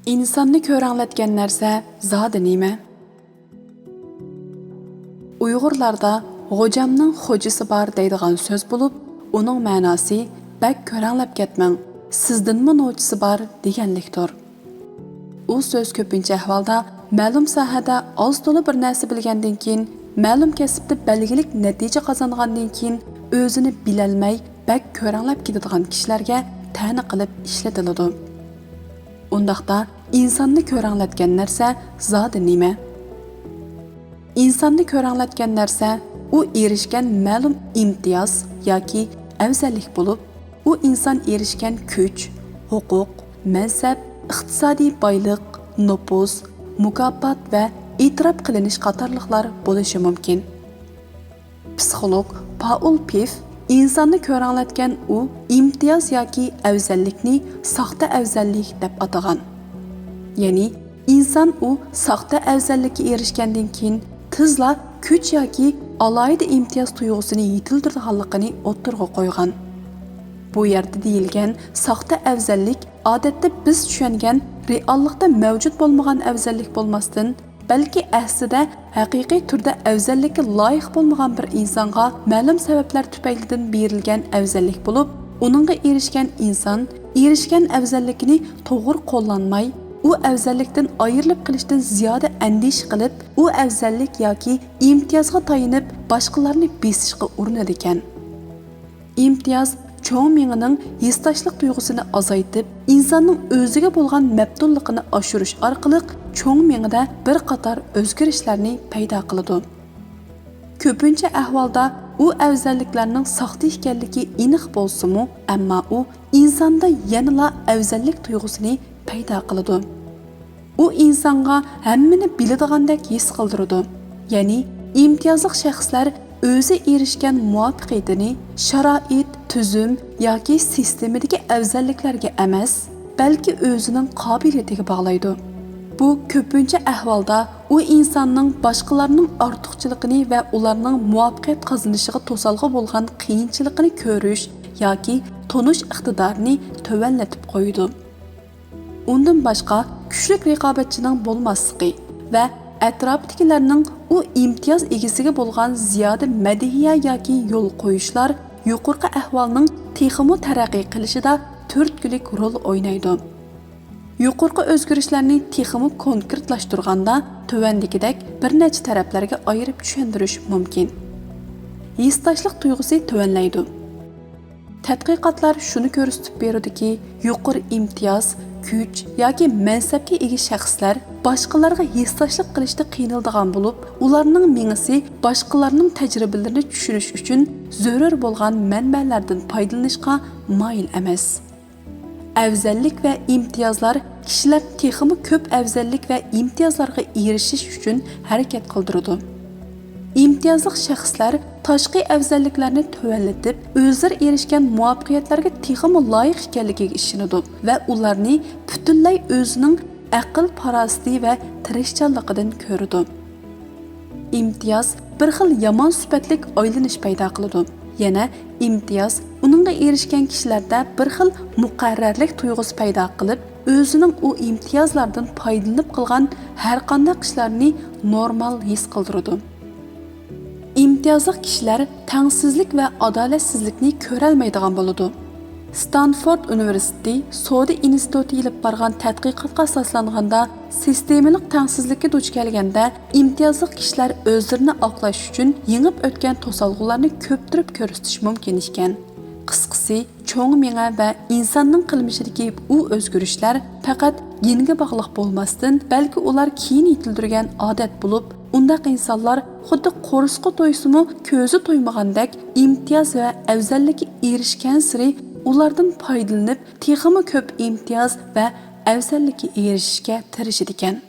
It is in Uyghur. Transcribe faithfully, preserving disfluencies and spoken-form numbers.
ئىنساننى كۆرەڭلەتكەن نەرسە زادى نېمە؟ ئۇيغۇرلاردا «غوجامنىڭ خوجىسى بار» دەيدىغان سۆز بولۇپ، ئۇنىڭ مەناسى «بەك كۆرەڭلەپ كەتمەڭ، سىزدىنمۇ نوچىسى بار» دېگەنلىكتۇر. ئۇ سۆز كۆپىنچە ئەھۋالدا مەلۇم ساھەدە ئاز-تولا بىر نەرسە بىلگەندىن كېيىن، مەلۇم كەسىپتە بەلگىلىك نەتىجە قازانغاندىن كېيىن، ئۆزىنى بىلەلمەي، بەك كۆرەڭلەپ كېتىدىغان كىشىلەرگە تەنە قىلىپ ئىشلىتىلىدۇ. ئۇنداقتا ئىنساننى كۆرەڭلەتكەن نەرسە زادى نېمە؟ ئىنساننى كۆرەڭلەتكەن نەرسە ئۇ ئېرىشكەن مەلۇم ئىمتىياز ياكى ئەۋزەللىك بولۇپ، ئۇ ئىنسان ئېرىشكەن كۈچ، ھوقۇق، مەنسەپ، ئىقتىسادىي بايلىق، نوپۇز، مۇكاپات ۋە ئېتىراپ قىلىنىش قاتارلىقلار بولۇشى مۇمكىن. پسىخولوگ پائول پىف ئىنساننى كۆرەڭلەتكەن ئۇ ئىمتىياز ياكى ئەۋزەللىكنى ساختا ئەۋزەللىك دەپ ئاتىغان. يەنى ئىنسان ئۇ ساختا ئەۋزەللىككە ئېرىشكەندىن كېيىن تېزلا كۈچ ياكى ئالاھىدە ئىمتىياز تۇيغۇسىنى يېتىلدۈرىدىغانلىقىنى ئوتتۇرىغا قويغان. بۇ يەردە دېيىلگەن ساختا ئەۋزەللىك ئادەتتە بىز چۈشەنگەن رېئاللىقتا مەۋجۇت بولمىغان ئەۋزەللىك بولماستىن، بەلكى ئەسلىدە ھەقىقىي تۈردە ئەۋزەللىككە لايىق بولمىغان بىر ئىنسانغا مەلۇم سەۋەبلەر تۈپەيلىدىن بېرىلگەن ئەۋزەللىك بولۇپ، ئۇنىڭغا ئېرىشكەن ئىنسان ئېرىشكەن ئەۋزەللىكىنى توغرا قوللانماي، ئۇ ئەۋزەللىكتىن ئايرىلىپ قېلىشتىن زىيادە ئەندىشە قىلىپ، ئۇ ئەۋزەللىك ياكى ئىمتىيازغا تايىنىپ باشقىلارنى بېسىشقا ئۇرۇنىدىكەن. ئىمتىياز چوڭ مېڭىنىڭ ھېسداشلىق تۇيغۇسىنى ئازايتىپ، ئىنساننىڭ ئۆزىگە بولغان مەپتۇنلۇقىنى ئاشۇرۇش ئارقىلىق چوڭ مېڭىدە بىر قاتار ئۆزگىرىشلەرنى پەيدا قىلىدۇ. كۆپىنچە ئەھۋالدا ئۇ ئەۋزەللىكلەرنىڭ ساختا ئىكەنلىكى ئېنىق بولسىمۇ، ئەمما ئۇ ئىنساندا يەنىلا ئەۋزەللىك تۇيغۇسىنى پەيدا قىلىدۇ. ئۇ ئىنسانغا ھەممىنى بىلىدىغاندەك ھېس قىلدۇرىدۇ. يەنى ئىمتىيازلىق شەخسلەر ئۆزى ئېرىشكەن مۇۋەپپەقىيىتىنى شارائىت، تۈزۈم ياكى سىستېمىدىكى ئەۋزەللىكلەرگە ئەمەس، بەلكى ئۆزىنىڭ قابىلىيىتىگە باغلايدۇ. بۇ كۆپىنچە ئەھۋالدا ئۇ ئىنساننىڭ باشقىلارنىڭ ئارتۇقچىلىقىنى ۋە ئۇلارنىڭ مۇۋەپپەقىيەت قازىنىشىغا توسالغۇ بولغان قىيىنچىلىقىنى كۆرۈش ياكى تونۇش ئىقتىدارىنى تۆۋەنلىتىپ قويىدۇ. ئۇندىن باشقا، كۈچلۈك رىقابەتچىنىڭ بولماسلىقى ۋە ئەتراپىدىكىلەرنىڭ ئۇ ئىمتىياز ئىگىسىگە بولغان زىيادە مەدھىيە ياكى يول قويۇشلار يۇقىرىقى ئەھۋالنىڭ تېخىمۇ تەرەققىي قىلىشىدا تۈرتكىلىك رول ئوينايدۇ. يۇقىرىقى ئۆزگىرىشلەرنى تېخىمۇ كونكرېتلاشتۇرغاندا، تۆۋەندىكىدەك بىر نەچچە تەرەپلەرگە ئايرىپ چۈشەندۈرۈش مۇمكىن. ھېسداشلىق تۇيغۇسى تۆۋەنلەيدۇ. تەتقىقاتلار شۇنى كۆرسىتىپ بېرىدۇكى، يۇقىرى ئىمتىياز، كۈچ ياكى مەنسەپكە ئىگە شەخسلەر باشقىلارغا ھېسداشلىق قىلىشتا قىينىلىدىغان بولۇپ، ئۇلارنىڭ مېڭىسى باشقىلارنىڭ تەجرىبىلىرىنى چۈشىنىش ئۈچۈن زۆرۈر بولغان مەنبەلەردىن پايدىلىنىشقا مايىل ئەمەس. ئەۋزەللىك ۋە ئىمتىيازلار كىشىلەر تېخىمۇ كۆپ ئەۋزەللىك ۋە ئىمتىيازلارغا ئېرىشىش ئۈچۈن ھەرىكەت قىلدۇرىدۇ. ئىمتىيازلىق شەخسلەر تاشقى ئەۋزەللىكلەرنى تۆۋەنلىتىپ، ئۆزلىرى ئېرىشكەن مۇۋەپپەقىيەتلەرگە تېخىمۇ لايىق ئىكەنلىكىگە ئىشىنىدۇ ۋە ئۇلارنى پۈتۈنلەي ئۆزىنىڭ ئەقىل-پاراسىتى ۋە تىرىشچانلىقىدىن كۆرىدۇ. ئىمتىياز بىر خىل يامان سۈپەتلىك ئايلىنىش پەيدا قىلىدۇ. يەنە ئىمتىياز ئۇنىڭغا ئېرىشكەن كىشىلەردە بىر خىل مۇقەررەرلىك تۇيغۇسى پەيدا قىلىپ، ئۆزىنىڭ ئۇ ئىمتىيازلاردىن پايدىلىنىپ قىلغان ھەرقانداق ئىشلارنى نورمال ھېس قىلدۇرىدۇ. ئىمتىيازلىق كىشىلەر تەڭسىزلىك ۋە ئادالەتسىزلىكنى كۆرەلمەيدىغان بولىدۇ. ستانفورد ئۇنىۋېرسىتېتى سودا ئىنستىتۇتى ئېلىپ بارغان تەتقىقاتقا ئاساسلانغاندا، سىستېمىلىق تەڭسىزلىككە دۇچ كەلگەندە، ئىمتىيازلىق كىشىلەر ئۆزلىرىنى ئاقلاش ئۈچۈن يېڭىپ ئۆتكەن توسالغۇلارنى كۆپتۈرۈپ كۆرسىتىشى مۇمكىن ئىكەن. قىسقىسى، چوڭ مېڭە ۋە ئىنساننىڭ قىلمىشىدىكى ئۇ ئۆزگىرىشلەر پەقەت گېنگە باغلىق بولماستىن، بەلكى ئۇلار كېيىن يېتىلدۈرگەن ئادەت بولۇپ، ئۇنداق ئىنسانلار خۇددى قورسىقى تويسىمۇ، كۆزى تويمىغاندەك ئىمتىياز ۋە ئەۋزەللىككە ئېرىشكەنسېرى ئۇلاردىن پايدىلىنىپ، تېخىمۇ كۆپ ئىمتىياز ۋە ئەۋزەللىككە ئېرىشىشكە تىرىشىدىكەن.